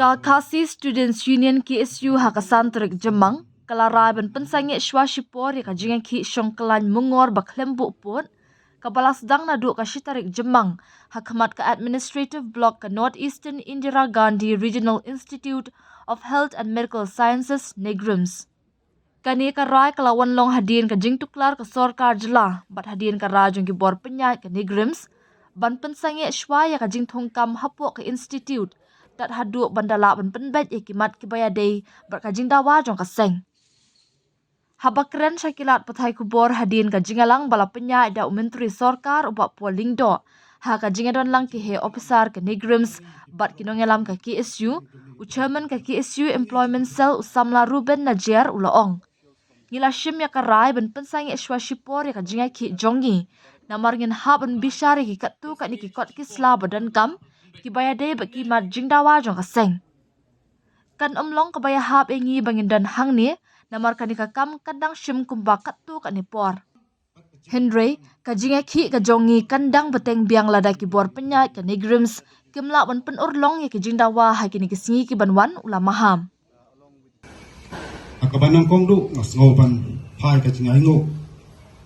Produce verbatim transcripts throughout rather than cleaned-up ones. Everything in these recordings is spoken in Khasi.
Ka Khasi Students Union K S U ha ka san tarik Jymmang ka la rai ban pynsangeh shwa shipor ïa ka jingïakhih shongkhlain mungor ba khlem buh pud, kaba la sdang naduh ka shi tarik Jymmang ha khmat ka Administrative Block ka North Eastern Indira Gandhi Regional Institute of Health and Medical Sciences, NEIGRIHMS. Kane ka rai ka la wan long hadien ka jingtuklar ka sorkar jylla bad hadien ka rai jong ki bor pynïaid ka NEIGRIHMS ban pynsangeh shwa ïa ka jingthungkam hapoh ka institute, tad haduh ban da lah ban pynbeit ïa ki mat kiba ïadei bad ka jingdawa jong ka seng. Haba kren sha ki lad pathai khubor hadien ka jingïalang ba la pynïaid da u Myntri Sorkar u Bah Paul Lyngdoh ha ka jingïadonlang ki heh ophisar ka NEIGRIHMS bad ki nongïalam ka K S U, u Chairman ka K S U Employment Cell u samla Reuben Najiar u la ong, ngi la shim ïa ka rai ban pynsangeh shwa shipor ïa ka jingïakhih jong ngi, namar ngin hap ban bishar ïa ki katto katne ki kot ki sla ba donkam kiba ïadei bad ki mat jingdawa jong ka seng. Kan ym long kaba ïahap ïa ngi ba ngin don hangne, namar kane ka kam kan dang shim kumba katto katne por. Hynrei ka jingïakhih ka jong ngi kan dang bteng biang lada ki bor pynïaid ka NEIGRIHMS kim lah ban pynurlong ïa ki jingdawa ha kine ki sngi ki ban wan, u la maham. Ha kaba nyngkong duh nga sngew ban phai ka jingainguh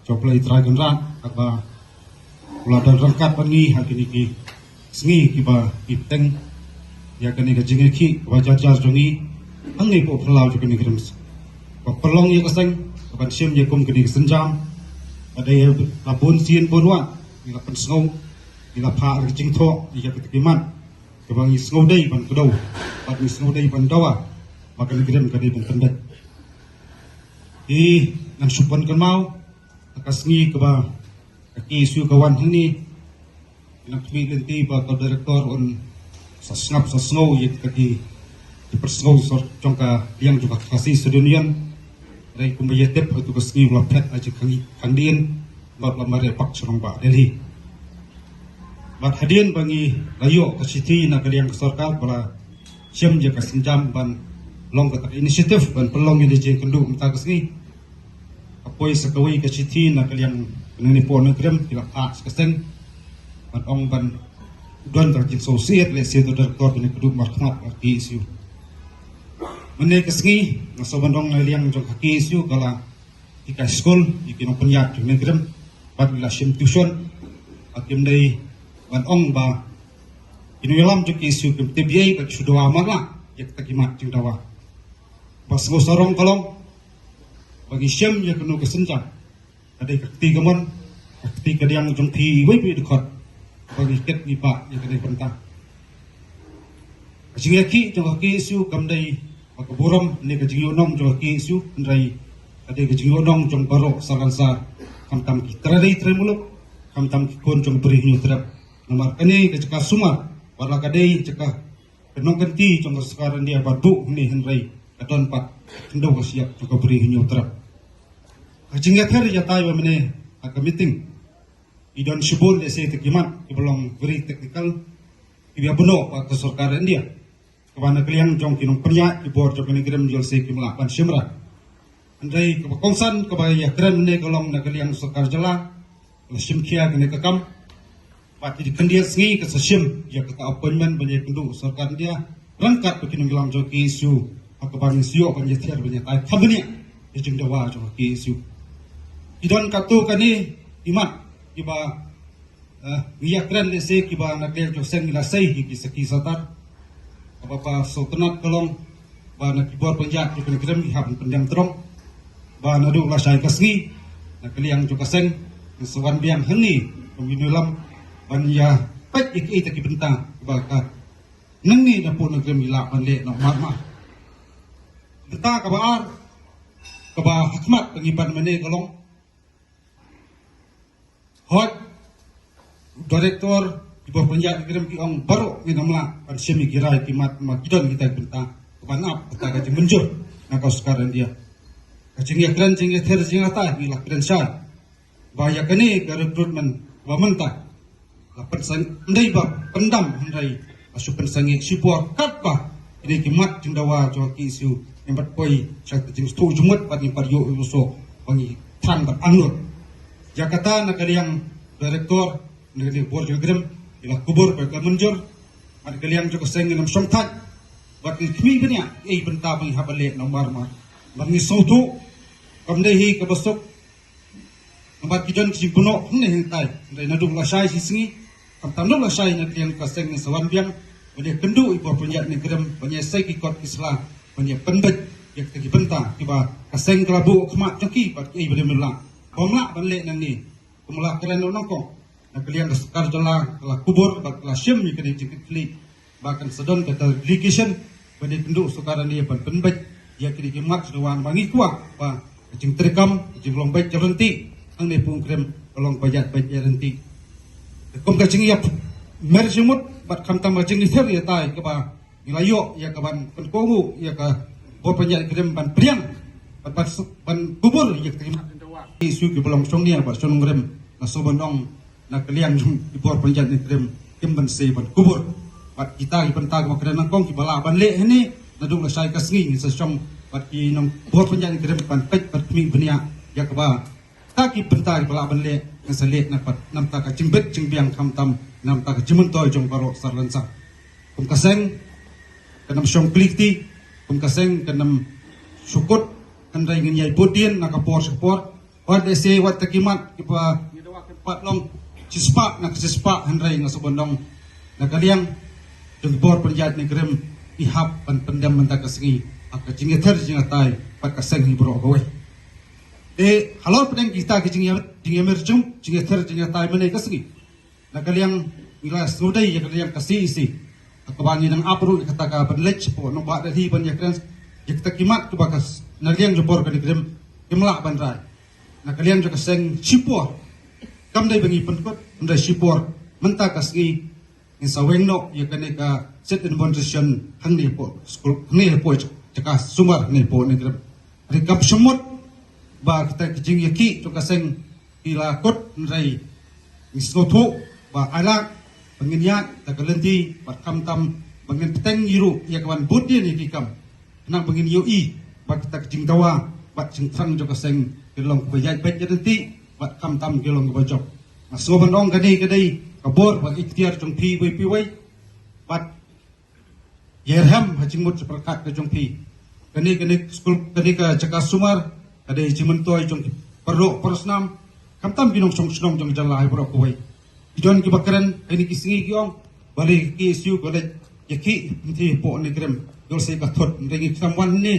jong U Blei Trai Kynrad kaba u la don ryngkat bad ngi ha kine ki sngi kiba ïa bteng ïa kane ka jingïakhih kaba jar jar jong ngi hangne hapoh phyllaw jong ka NEIGRIHMS. Ba pynlong ïa ka seng kaban shim ïa kum kane ka sienjam. Ba dei la bun sien bun wat ngi la pynsngew, ngi la phah ïa ka jingthoh ïa kata ki mat kaba ngi sngewdei ban kdew bad ngi sngewdei ban dawa ba ka NEIGRIHMS ka dei ban pyndep. Te ngan shu pynkynmaw ha ka sngi kaba ka K S U ka wan hangne, ngan khmih lynti ba ka director un sa sngap sa sngew ïa ka ki, ki pynsngew sor jong ka liang jong ka Khasi Student Union. Hynrei kumba ïa tip, hato ka sngi u la phet ha jingkhang, khang dien bad u la mareh bak sha rangbah Delhi. Bad hadien ba ngi la ïoh ka shithi na ka liang ka sorkar ba la shim ïa ka sienjam ban long kata ka initiative ban pynlong ïa ka jingkynduh mynta ka sngi, ka poi sa kawei ka shithi na ka liang ka NEIGRIHMS ki la phah sha ka seng ban ong ban don ka jingsngewsih lehse u director ban ïakynduh markhmat bad ka K S U. Mynne ka sngi nga sngewbha ban ong na liang jong ka K S U ka la hikai skul ïa ki nongpynïaid jong NEIGRIHMS bad ki la shim tuition. Bad kim dei ban ong ba ki nongïalam jong ka K S U kim tip ei ba ki shu dawa marlah ïa kita ki mat jingdawa. Ba sngewsarong ka long ba ngi shim ïa kano ka sienjam. Ka dei ka kti kamon, ka kti kadiang jong phi iwei pa iwei i dkhot ba ngi kit ngi bah ïa kane ka bynta. Ka jingïakhih jong ka K S U kam dei ba ka burom ne ka jingïohnong jong ka K S U, hynrei ka dei ka jingïohnong jong baroh sorkar, khamtam ki trai ri trai muluk, khamtam ki khun jong ka Bri Hynñiewtrep. Namar kane ka jaka sumar, wat la ka dei jaka ka nongkynti jong ka sorkar India ba duh ne hynrei ka don pat khyndew ka shyiap jong ka Bri Hynñiewtrep. Ka jingïather ïatai ba mynne ha ka meeting i don shibun lehse te ki mat kiba long very technical kiba ïa bynnoh bad ka sorkar India, kaba na ka liang jong ki nongpynïaid ki bor jong ka NEIGRIHMS lehse kim lah ban shim ra. Hynrei kaba kongsan kaba ïakren mynne ka long na ka liang sorkar jylla la shim khia kane ka kam. Bad ki khyndiat sngi ka sa shim ïa kata appointment ban ïakynduh sorkar India ryngkat bad ki nongïalam jong ka K S U ha kaba ngi sa ïoh ban ïather ban ïatai kham bniah ïa ka jingdawa jong ka K S U. Ki don katto katne ki mat kiba, eh, ngi ïakren lehse kiba na ka liang jong ka seng ngi la sei hi ki sakhi satar. Kaba ba sngewtynnat ka long ba na ki bor pynïaid jong ka NEIGRIHMS ki hap ban pyndiang trong ba naduh lashai ka sngi na ka liang jong ka seng ngi sa wan biang hangne kum ki nongïalam ban ïa peit ïa kiei kita ki bynta ba ka nangne na pud NEIGRIHMS ki lah ban leh noh marmar. Bynta kaba ar kaba ha khmat ka ngi pan mynne ka long, hooid, director, ki bor pynïaid NEIGRIHMS ki ong baroh ngin ym lah ban shim ïa ki rai ki mat ma ki don kita ki bynta kaba nap kata ka jingmynjur na ka sorkar India. Ka jingïakren jingïather jingïatai ngi la kren shai ba ïa kane ka recruitment ba mynta la pynsang, ym dei ba pyndam hynrei la shu pynsangeh shipor katba kine ki mat jingdawa jong ka K S U ngim pat poi sha ka jingsngewthuh jingmut bad ngim pat ïoh ïa u soh ba ngi thrang bad angnud. Ïa kata na ka liang director, na ka liang bor jong ka NEIGRIHMS ki la kubur ba ka mynjur. Bad na ka liang jong ka seng ngin ym shongthait Bad ngi khmih bniah ei bynta ba ngi hap ban leh na u marmar. Bad ngi sngewthuh kam dei hi kaba suk. Namar ki don ki jingpynnoh hangne hangtai. Hynrei naduh lashai shisngi, khamtam naduh lashai na ka liang ka seng ngi sa wan biang ban ïakynduh ïa i bor pynïaid NEIGRIHMS, ban ïasei ki kot ki sla, ban ïapynbeit ïa kita ki bynta kiba ka seng ka la buh khmat jong ki bad kiei ba dei ban lah, bym lah ban leh nangne. Kumba la kren nyngkong, na ka liang ka sorkar jylla ka la kubur bad ka la shim ïa kane ka jingkitkhlieh ba kan sa don kata delegation ban ïakynduh sorkar hangne ban pynbeit ïa kine ki mat ki dawa, ba ngi kwah ba ka jingtrei kam, ka jinglong beit jong lynti hangne Pongkrem ka long kaba ïaid beit ïaid lynti. Kum ka jingïamer jingmut bad khamtam ka jingïather ïatai kaba ngi la ïoh ïa ka ban pynkohnguh ïa ka bor pynïaid NEIGRIHMS ban pdiang, ban, ban, ban kubur ïa ka issue kiba long shongnia bad shongrim. Nga sngewbha ban ong na ka liang jong i bor pynïaid NEIGRIHMS kim banse ban kubur. Bad kita ki bynta kiba kren nyngkong kiba lah ban leh hangne, naduh lashai ka sngi ngin sa shong bad ki nongbor pynïaid NEIGRIHMS ban peit bad khmih bniah ïa kaba kita ki bynta kiba lah ban leh ngin sa leh na pat namta ka jingbit jingbiang khamtam namta ka jingmyntoi jong baroh sar lane sar. Kum ka seng kan ym shong kli kti, kum ka seng kan ym shu kut, hynrei ngin ïai bud dien na ka por sha ka por. Wat lehse wat ta ki mat kiba, kiba pat long shispah na ka shispah, hynrei nga sngewbha ban ong na ka liang jong i bor pynïaid NEIGRIHMS i hap ban pyndem mynta ka sngi ha ka jingïather jingïatai bad ka seng hi baroh kawei. Te halor pdeng kita ki jingïa-, jingïamer jingmut, jingïather jingïatai mynne ka sngi, na ka liang ngi la sngewdei ïa ka liang ka C E C, ha kaba ngi nang ap ruh ïa kata ka ban leit shapoh nongbah Delhi ban ïakren ïa kita ki mat kiba ka s-, na liang jong bor ka NEIGRIHMS kim lah ban rai. Na ka liang jong ka seng shipor kam dei ba ngi pynkut, hynrei shipor mynta ka sngi ngin sa weng noh ïa kane ka sit-in bond session hangne hapoh skul, hangne hapoh jaka sumar hangne hapoh NEIGRIHMS. Hynrei kam shym mut ba kita ki jingïakhih jong ka seng ki la kut, hynrei ngi sngewthuh ba ai lad ba ngin ïaid da ka lynti bad khamtam ba ngin bteng ruh ïa ka ban bud dien ïa ki kam, khnang ba ngin ïohi ba kita ki jingdawa bad jingthrang jong ka seng ki long kaba ïaid beit ïaid lynti bad khamtam ki long kaba jop. Nga sngewbha ban ong kane ka dei ka bor bad ikhtiar jong phi iwei pa iwei bad ïarhem ha jingmut jingpyrkhat ka jong phi. Kane, kane skul, kane ka jaka sumar ka dei jingmyntoi jong ki paralok parasnam, khamtam ki nongshong shnong jong ka jylla hi baroh kawei. Ki don kiba kren ha kine ki sngi ki ong balei ka K S U ka leit ïakhih hangtei hapoh NEIGRIHMS. Ïoh lehse ka thut, hynrei ngi khlem wan hangne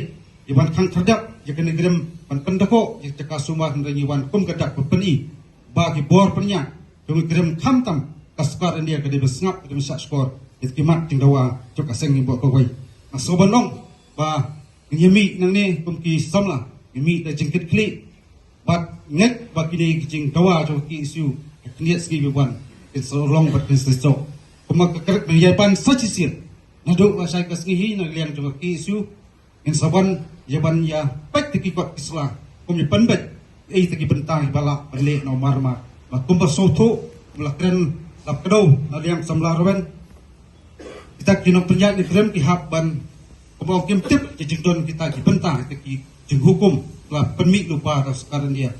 ïa ban khang khyrdep ïa ka NEIGRIHMS ban pyndakhoh ïa ka jaka sumar, hynrei ngi wan kum ka dak ba pyni ba ki bor pynïaid jong ka NEIGRIHMS khamtam ka sorkar India ka dei ban sngap, ka dei ban shahshkor ïa ki mat jingdawa jong ka seng hi baroh kawei. Nga sngewbha ban ong ba ngin ïa mih nangne kum ki samla, ngin mih da jingkitkhlieh bad ngeit ba kine ki jingdawa jong ka K S U ha ka khyndiat sngi ba wan kin sa urlong bad kin sa suk. Kumba ka kyrpad ngi ïa pan sa shisien naduh lashai ka sngi hi na liang jong ka K S U ngin sa wan ïa ban ïa peit da ki kot ki sla kum ïa pynbeit ei ta ki bynta kiba lah ban leh na u marmar. Bad kumba sngewthuh, kumba la kren, la kdew na liang samla Rawen, kita ki nongpynïaid NEIGRIHMS ki hap ban, kumba ong, kim tip ki jingdon kita ki bynta, kita ki jinghukum la pynmih lypa da sorkar India.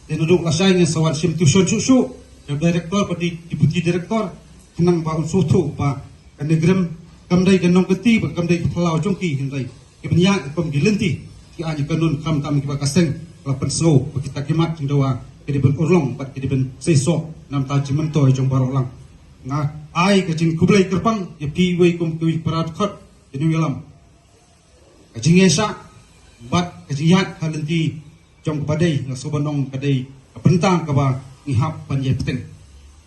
Te naduh lashai ngin sa wan shim tuition shuh shuh da u director bad deputy director, khnang ba un sngewthuh ba ka NEIGRIHMS kam dei ka nongkynti bad kam dei ka phyllaw jong ki, hynrei ki pynïaid kum ki lynti, ki aiñ kanun khamtam kiba ka seng la pynsngew ba kita ki mat jingdawa ki dei ban urlong bad ki dei ban seisoh namar ka jingmyntoi jong baroh lang. Nga ai ka jingkhublei kyrpang ïa phi iwei kum kiwei para dkhot, ïa ngi ïalam. Ka jingïaishah bad ka jingïaid ha lynti jong kaba dei, nga sngewbha ban ong ka dei ka bynta kaba ngi hap ban ïai bteng.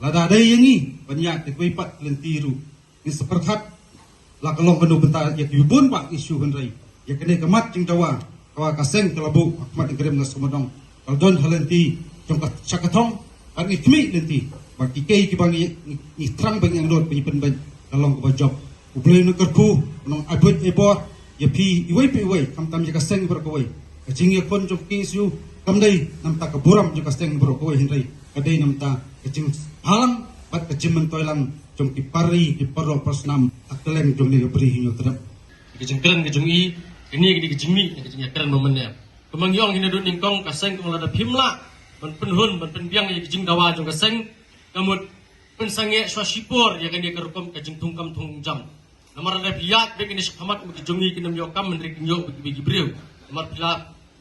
Lada dei ïa ngi ban ïaid da kawei pat ka lynti ruh, ngin sa pyrkhat la ka long kano bynta ïa ki bun bah issue, hynrei ïa kane ka mat jingdawa kaba ka seng ka la buh ha khmat NEIGRIHMS, nga sngewbha ban ong ka la don ha lynti jong ka sha ka thong. Bad ngi khmih lynti ba ki kei kiba ngi, ngi, ngi thrang ba ngi angnud ba ngi pynbeit ka long kaba jop. U Blei un kyrkhu, un ai buit ai bor ïa phi iwei pa iwei, khamtam ïa ka seng baroh kawei. Ka jingïakhun jong ka K S U kam dei namar ka burom jong ka seng baroh kawei, hynrei ka dei namar ka jingbhalang bad ka jingmyntoi lang jong ki para ri, ki paralok parasnam ha kylleng jong kane ka bri Hynñiewtrep. Ka jingkren ka jong i, kane ka dei ka jingmih, ka jingkren ba mynne. Kumba ngi ong hi naduh nyngkong, ka seng kumba lada phim lah ban pynhun ban pynbiang ïa ka jingdawa jong ka seng, ka mut pynsangeh shuwa shipor ïa kane ka rukom ka jingthung kam thung jam. Namar lada phi ïaid beit kine shakhmat, ki jong ngi kin ym ïoh kam, hynrei kin ïoh beit ki briew. Namar phi la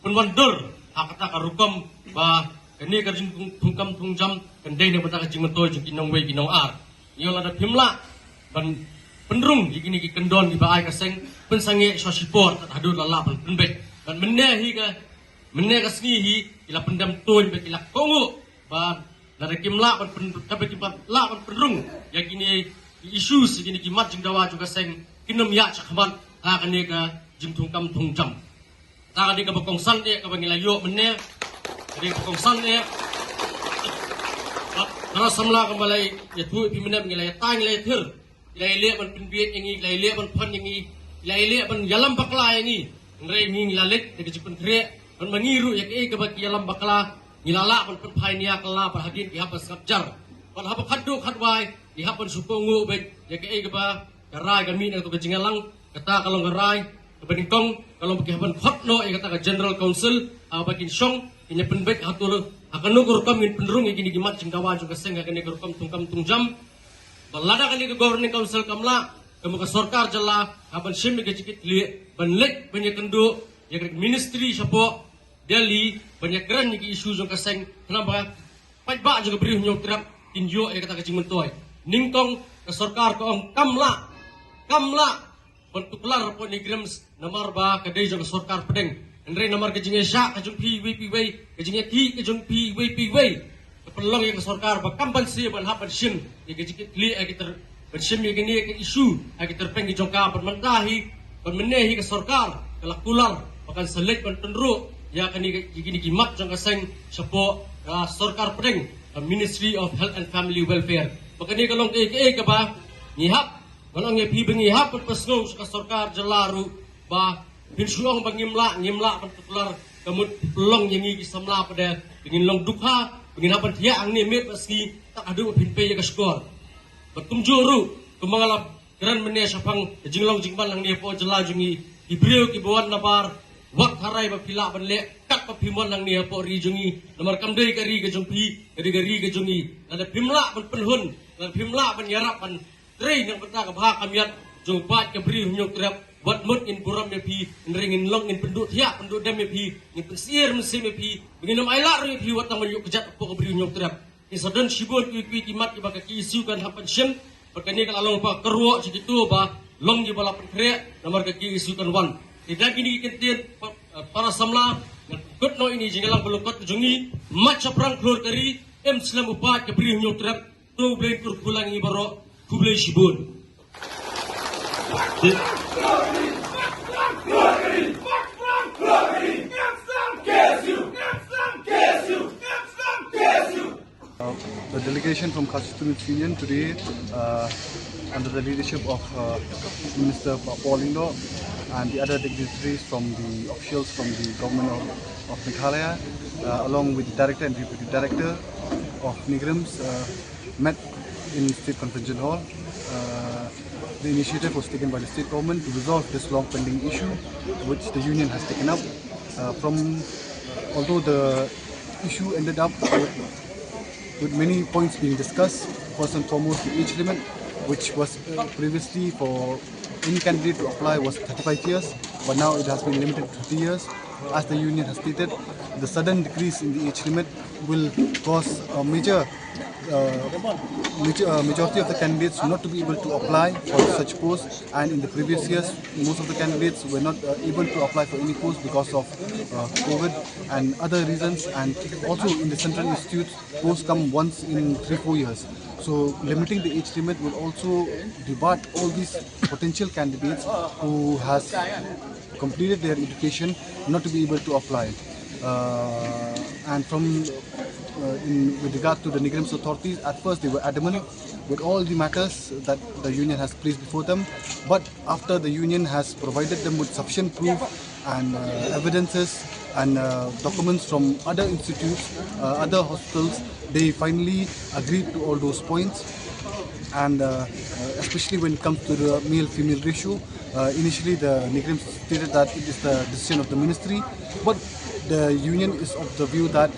pynwandur ha kata ka rukom ba kane ka jingthungkam thungjam kan dei na ka bynta ka jingmyntoi jong ki nongwei ki nongar. Ïoh lada phim lah ban pynrung ïa kine ki kyndon kiba ai ka seng, pynsangeh sha shipor tad haduh la lah ban pynbeit. Bad mynne hi ka, mynne ka sngi hi ki la pyndem tuiñ bad ki la kohnguh ba lada kim lah ban pyn, kaba kim lah ban pynrung ïa kine ki issues, ïa kine ki mat jingdawa jong ka seng, kin ym ïaid shakhmat ha kane ka jingthungkam thungjam. Kata ka dei kaba kongsan eh kaba ngi la ïoh mynne. Ka dei kaba kongsan eh. Para samla, kumba la ïathuh ïa phi mynne, ngi la ïatai, ngi la ïathir. Ki la ïaleh ban pynbieit ïa ngi, ki la ïaleh ban phon ïa ngi, ki la ïaleh ban ïalam bakla ïa ngi. Hynrei ngi, ngi la leit da ka jingpynkhreh. Bad ma ngi ruh, ïa kaei kaba ki ïalam bakla, ngi la lah ban pynphai nia kylla bad hadien ki hap ban sngap jar. Bad haba khatduh khatwai ki hap ban shu kohnguh beit ïa kaei kaba ka rai ka mih na kato ka jingïalang. Kata ka long ka rai kaba nyngkong, ka long ba ki hap ban khot noh ïa kata ka General Council, ah, ba kin shong, kin ïa pynbeit hato, ha kano ka rukom ngin pynrung ïa kine ki mat jingdawa jong ka seng ha kane ka rukom thungkam thungjam. Bad lada kane ka Governing Council kam lah, ka mut ka sorkar jylla hap ban shim ïa ka jingkitkhlieh ban leit ban ïakynduh ïa ka ministry shapoh Delhi ban ïakren ïa ki issue jong ka seng, khnang ba paidbah jong ka Bri u Hynñiewtrep kin ïoh ïa kata ka jingmyntoi. Nyngkong ka sorkar ka ong kam lah, kam lah ban tuklar hapoh NEIGRIHMS namar ba ka dei jong ka sorkar pdeng. Hynrei namar ka jingïaishah ka jong phi iwei pa iwei, ka jingïakhih ka jong phi iwei pa iwei, ka pynlong ïa ka sorkar ba kam banse ban hap ban shim ïa ka jingkitkhlieh, ïa ka ter, ban shim ïa kane ka issue ha ki tyrpeng ki jong ka. Bad mynta hi, bad mynne hi ka sorkar ka la kular ba kan sa leit ban pynrung ïa kane ka, ïa kine ki mat jong ka seng shapoh ka sorkar pdeng, ka Ministry of Health and Family Welfare. Bad kane ka long kaei kaei kaba ngi hap, ngan ong ïa phi ba ngi hap ban pynsngew sha ka sorkar jylla ruh ba phin shu ong ba ngim lah, ngim lah ban tuklar, ka mut pynlong ïa ngi ki samla pat de ba ngin long dukha, ba ngin hap ban thiah hangne miet bad sngi tad haduh ba phin pei ïa ka shkor. Bad kumjuh ruh, kumba nga la kren mynne shaphang ka jinglong jingman hangne hapoh jylla jong ngi, ki briew kiba wan nabar, wat tharai ba phi lah ban leh kat ba phim wan hangne hapoh ri jong ngi. Namar kam dei ka ri ka jong phi, ka dei ka ri ka jong ngi. Lada phim lah ban pynhun, lada phim lah ban ïarap ban trei na ka bynta ka bha ka miat jong u paid ka Bri u Hynñiewtrep, wat mut ngin burom ïa phi, hynrei ngin long, ngin pynduh thiah pynduh dem ïa phi, ngin pynsyier mynsiem ïa phi, ba ngin ym ailad ruh ïa phi wat tang ban ïoh kjat hapoh ka Bri u Hynñiewtrep. Ngin sa don shibun kiwei kiwei ki mat kiba ka KSU kan hap ban shim. Bad kane ka la long pat ka kyrwoh sha kito ba long kiba la pynkhreh namar ka KSU kan wan. Te da kine ki kyntien, pa, para samla, ngan kut noh ïa kane ka jingïalang ba lyngkot ka jong ngi. Mat shaphrang khlur ka ri, im slem u paid ka Bri u Hynñiewtrep. To U Blei un kyrkhu lang ïa ngi baroh. Khublei shibun. Uh, the delegation from Khasi Students Union today, uh, under the leadership of, uh, Minister Pa-, Paul Lyngdoh and the other dignitaries from the officials from the government of, of Meghalaya, uh, along with the director and deputy director of NEIGRIHMS, uh, met in State Convention Hall. Uh, the initiative was taken by the state government to resolve this long pending issue, which the union has taken up. Uh, from, although the issue ended up with, with many points being discussed, first and foremost the age limit, which was, uh, previously for any candidate to apply was thirty-five years, but now it has been limited to thirty years. As the union has stated, the sudden decrease in the age limit will cause a major, uh, major, uh, majority of the candidates not to be able to apply for such posts. And in the previous years, most of the candidates were not, uh, able to apply for any post because of, uh, COVID and other reasons. And also in the central institutes, posts come once in three, four years. So limiting the age limit will also debar all these potential candidates who has completed their education not to be able to apply. Uh, and from, uh, in, with regard to the NEIGRIHMS authorities, at first they were adamant with all the matters that the union has placed before them. But after the union has provided them with sufficient proof and, uh, evidences and, uh, documents from other institutes, uh, other hospitals, they finally agreed to all those points. And, uh, uh, especially when it comes to the male-female ratio, uh, initially the NEIGRIHMS stated that it is the decision of the ministry, but the union is of the view that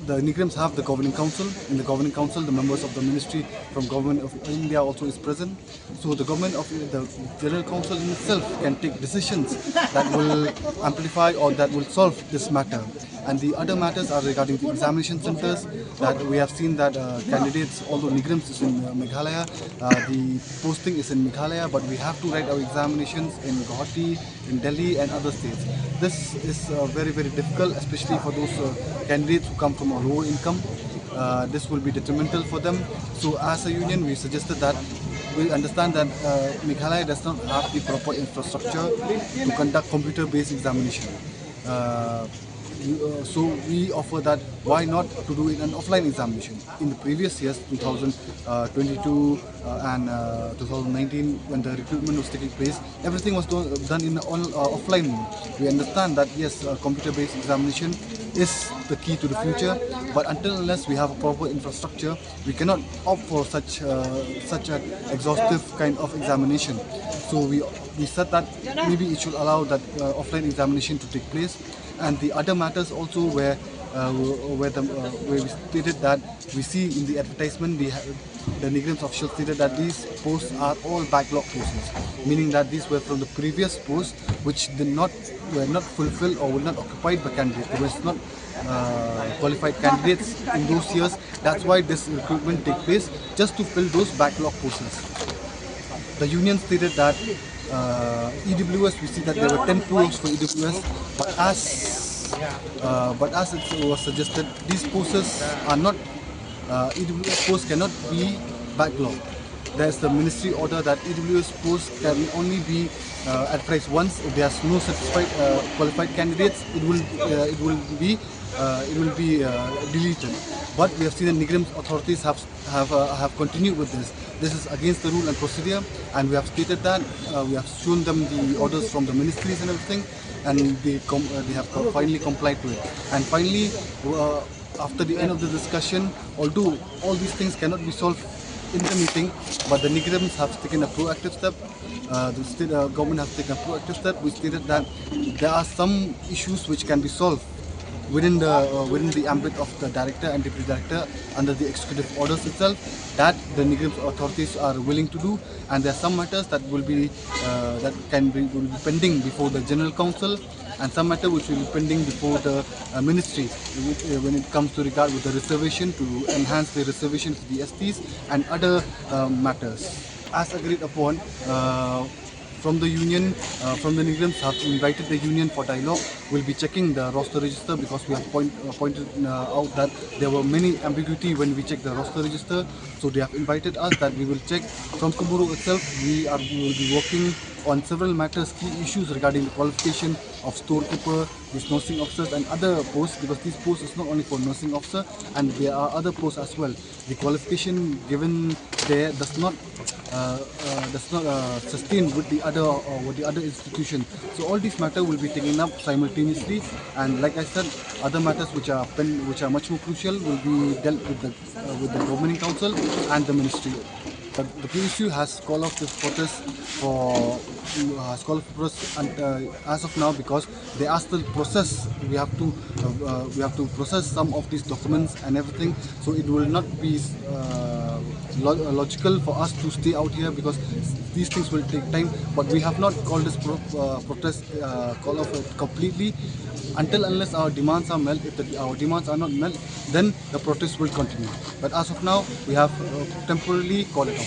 The NEIGRIHMS have the governing council. In the governing council, the members of the ministry from Government of India also is present. So the government of the General Council in itself can take decisions that will amplify or that will solve this matter. And the other matters are regarding the examination centers, that we have seen that uh, candidates, although NEIGRIHMS is in uh, Meghalaya, uh, the posting is in Meghalaya, but we have to write our examinations in Guwahati, in Delhi and other states. This is uh, very, very difficult, especially for those uh, candidates who come from a lower income. Uh, this will be detrimental for them. So as a union, we suggested that we understand that uh, Meghalaya does not have the proper infrastructure to conduct computer-based examination. Uh, you- uh, so we offer that why not to do it an offline examination. In the previous years, two thousand twenty-two uh, and uh, two thousand nineteen, when the recruitment was taking place, everything was do- done in on uh, offline mode. We understand that yes, uh, computer-based examination is the key to the future, but until unless we have a proper infrastructure, we cannot opt for such uh, such an exhaustive kind of examination. So we we said that maybe it should allow that uh, offline examination to take place, and the other matters also where uh, where the uh, where we stated that we see in the advertisement the the NEIGRIHMS official stated that these posts are all backlog posts, meaning that these were from the previous posts which did not were not fulfilled or were not occupied by candidates. There was not uh, qualified candidates in those years. That's why this recruitment take place, just to fill those backlog posts. The union stated that uh, E W S, we see that there were ten posts for E W S, but as uh, but as it was suggested, these posts are not uh, E W S posts cannot be backlog. There's the ministry order that E W S posts can only be uh, advertised once. If there's no certified uh, qualified candidates, it will uh, it will be uh, it will be uh, deleted. But we have seen the NEIGRIHMS authorities have have uh, have continued with this. This is against the rule and procedure, and we have stated that uh, we have shown them the orders from the ministries and everything, and they com- uh, they have co- finally complied to it. And finally, uh, after the end of the discussion, although all these things cannot be solved in the meeting, but the NEIGRIHMS have taken a proactive step. Uh, the state uh, government has taken a proactive step. We stated that there are some issues which can be solved within the uh, within the ambit of the director and deputy director under the executive orders itself, that the NEIGRIHMS authorities are willing to do, and there are some matters that will be uh, that can be will be pending before the General Council, and some matter which will be pending before the uh, ministry when it, uh, when it comes to regard with the reservation, to enhance the reservation for the S Ts and other uh, matters. As agreed upon, uh, from the union, uh, from the NEIGRIHMS have invited the union for dialogue. We'll be checking the roster register because we have point, uh, pointed uh, out that there were many ambiguity when we checked the roster register. So they have invited us that we will check. From tomorrow itself, we are we will be working on several matters, key issues regarding the qualification of storekeeper, these nursing officers and other posts, because these posts is not only for nursing officer, and there are other posts as well. The qualification given there does not uh, uh, does not uh, sustain with the other uh, with the other institution. So all these matters will be taken up simultaneously, and like I said, other matters which are pen, which are much more crucial will be dealt with the uh, with the governing council and the ministry. But the P S U has called off this protest for uh, has called off protest and, uh, as of now, because they are still process. We have to uh, uh, we have to process some of these documents and everything. So it will not be uh, lo- uh, logical for us to stay out here because these things will take time. But we have not called this pro- uh, protest uh, call off completely until unless our demands are met. If the, our demands are not met, then the protest will continue. But as of now, we have uh, temporarily called it off.